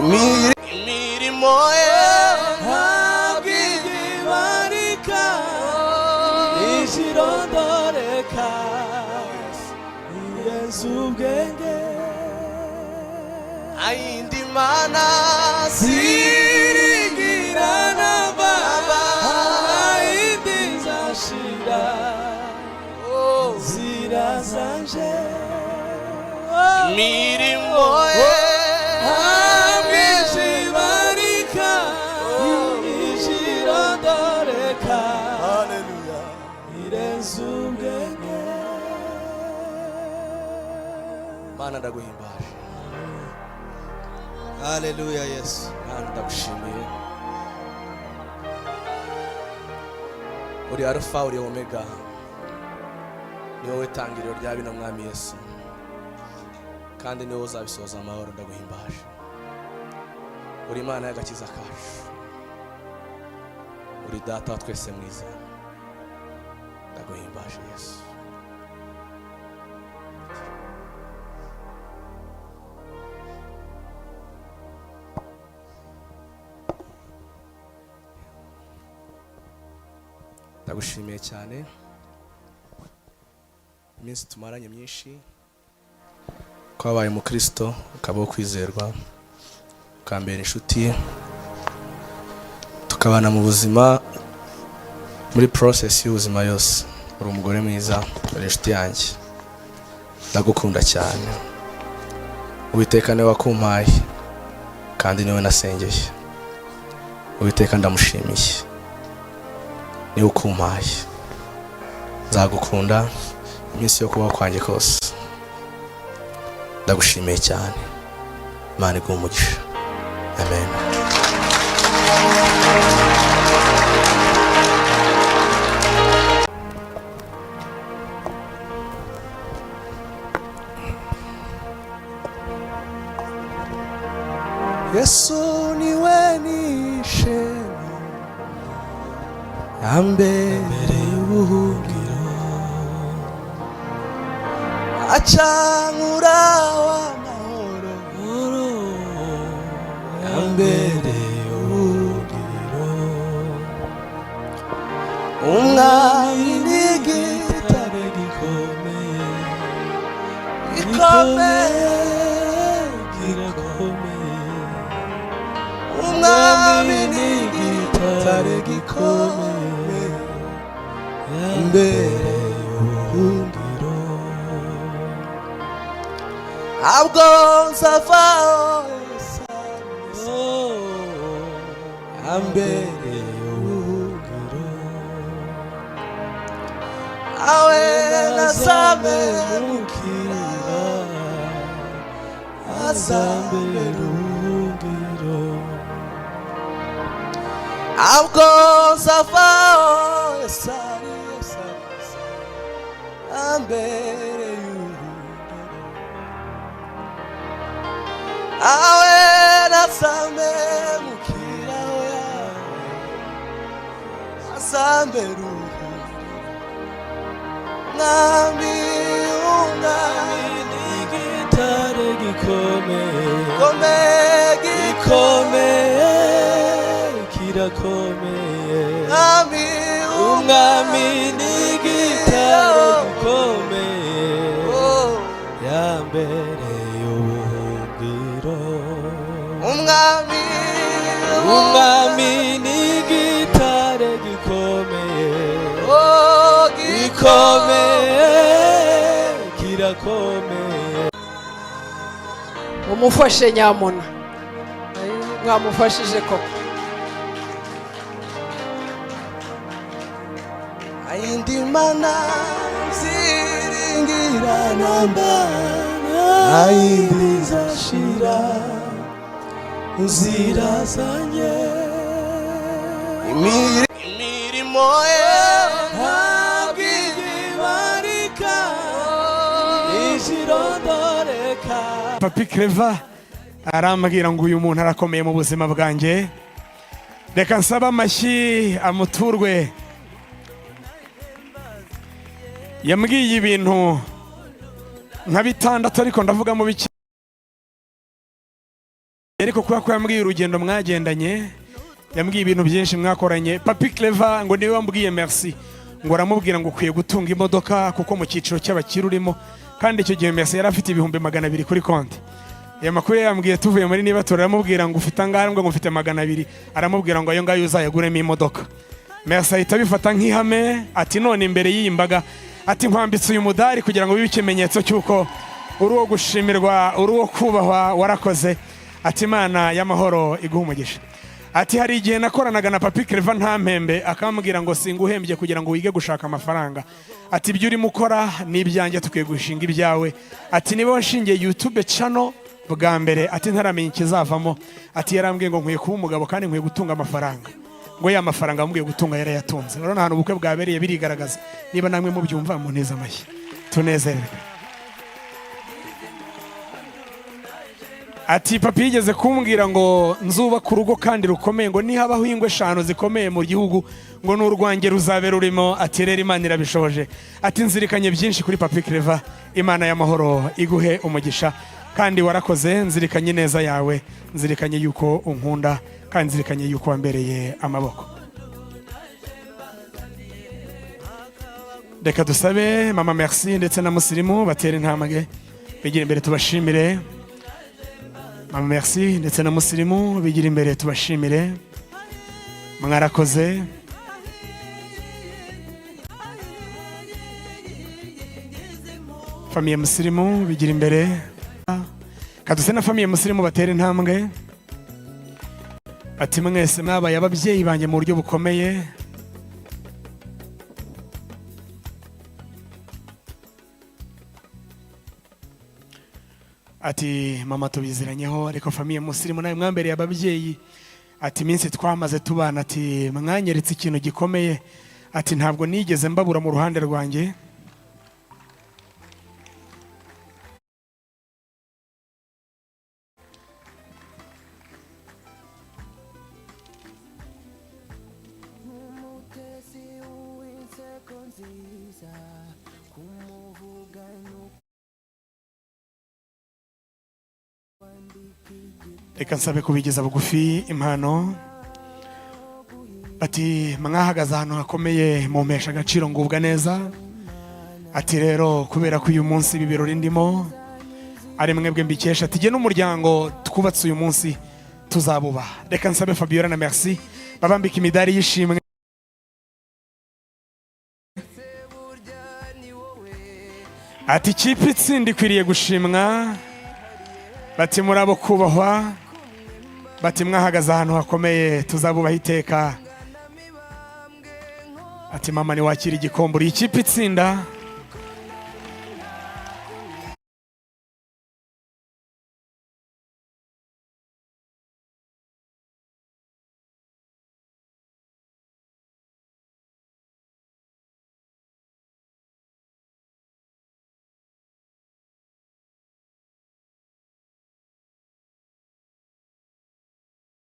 Imirimo ye Ntabwo igibarika, ijirondoreka, irenze ubwenge. Ayindi mana Ziringira namba, indi nzashira zirazanje. Imirimo ye Ntabwo ijibarika, ijirondoreka, irenze ubwenge. Mana, ndaguhimbaje. Haleluya, Yesu. Mana, ndagushimiye. Uri Arufa, uri Omega, ni wowe tangiriro rya bino, Mwami Yesu, kandi ni wowe uzabisoza amahoro. Ndaguhimbaje. Uri Imana y'agakiza kacu, uri Data wa twese mwiza. Ndaguhimbaje, Yesu. Ndagushimiye cyane iminsi tumaranye myinshi, ko wabaye umukristo, ukaba uwo kwizerwa, ukambera inshuti, tukabana mu buzima, muri process y'ubuzima yose. Uri umugore mwiza, uri inshuti yanjye, ndagukunda cyane. Uwiteka niwe wakumpaye kandi niwe nasengeye. Uwiteka ndamushimiye, niwe ukumpaye. Nzagukunda iminsi yo kubaho kwanjye kose. Ndagushimiye cyane. Imana iguhe umugisha. Amen. Yesu niwe nishema yambere y'ubuhungiro, acankura w'amahoro, yambere y'ubuhungiro. Umwami n'igitare gikomeye, gikomeye, kirakomeye. Umwami n'igitare gikomeye, Yambere ubuhungiro. Ntabwo nzavaho. Yambere ubuhungiro. Awe nazamemukira, Azambere ubuhungiro. Ntabwo nzavaho. Esari esari ambere y'ubuhungiro, awe nazamemukira, azambere ubuhungiro. Mwami, umwami N'igitare gikomeye, gikomeye, gikomeye, kirakomeye. Mwami, Umwami n'igitare gikomeye, yambere ubuhungiro. Umwami, Umwami n'igitare gikomeye, oh, gikomeye, kirakomeye. Mumufashe nyamuna. Mwamufashije koko. Ayindi mana ziringira namba, Ayindi nzashira nzira zanjye. Imirimo ye Ntabwo igibarika, ijirondoreka. Papi Clever arambwira ngo uyu muntu arakomeye mu buzima bwanjye, reka nsabe amashyi amuturwe. Yambwiye ibintu nka bitandatu, ariko ndavugamo bike. Ariko kubera ko yambwiye urugendo mwagendanye, yambwiye ibintu byinshi mwakoranye. Papi Clever ngo niwe wambwiye Merci, ngo aramubwira ngo ukwiye gutunga imodoka kuko mu cyiciro cy'abakire urimo. Kandi icyo gihe Merci yari afite 200,000 kuri konti. Aya makuru yambwiye tuvuye muri niba turamubwira ngo ufite angahe, ngo ufite 200, aramubwira ngo ayo ngayo uzayaguremo imodoka. Merci ahita abifata nk'ihame, ati none imbere y'iyi mbaga, ati nkwambitse uyu mudari kugira ngo bibe ikimenyetso cy'uko uri uwo gushimirwa, uri uwo kubahwa, warakoze. Ati Imana y'amahoro iguha umugisha. Ati hari igihe nakoranaga na Papi Clever ntampembe, akambwira ngo singuhembye kugira ngo wige gushaka amafaranga. Ati ibyo urimo ukora ni ibyanjye, tukwiye gushinga ibyawe. Ati niba washingiye YouTube channel bwa mbere, ati ntaramenya ikizavamo, ati yarambwiye ngo nkwiye kuba umugabo kandi nkwiye gutunga amafaranga. Ngo ya mafaranga amubwiye gutunga yarayatunze. Urabona ahantu ubukwe bwabereye birigaragaza. Niba namwe mubyumva, muneze amashyi tunezererwe. Ati papi yigeze kumbwira ngo nzubaka urugo kandi rukomeye, ngo nihabaho ingo 5 zikomeye mu gihugu, ngo n'urwange ruzabe rurimo. Ati rero Imana irabishoboje. Ati nzirikanye byinshi kuri Papi Clever, Imana y'amahoro iguhe umugisha kandi warakoze. Nzirikanye neza yawe, nzirikanye yuko unkunda kandi nzirikanye yuko wambereye amaboko. Reka dusabe mama Merci ndetse na Musirimu batere intambwe bigira imbere tubashimire. Mama Merci ndetse na Musirimu bigira imbere tubashimire, mwarakoze. Famille Musirimu bigira imbere. Kaduse na famille Musirimu batera intambwe. Ati mwese mwabaye ababyeyi banjye mu buryo bukomeye. Ati mama tubiziranyeho, ariko famille Musirimu nawe mwambereye ababyeyi. Ati iminsi twamaze tubana, ati mwanyeretse ikintu gikomeye. Ati ntabwo nigeze mbabura mu ruhande rwanjye. Reka nsabe kubigeza bugufi impano. Ati mwahagaze ahantu hakomeye mumpesha agaciro, ngubwa neza. Ati rero kubera ko uyu munsi ibi birori ndimo ari mwebwe mbikesha, ati jye n'umuryango twubatse uyu munsi tuzabubaha. Reka nsabe Fabiola na Merci babambika imidari y'ishimwe. Ati ikipe itsinda ikwiriye gushimwa. Bati murabo kubahwa. Bati mwahagaze ahantu hakomeye, tuzabubaha iteka. Ati mama niwakira igikombe, uri ikipe itsinda.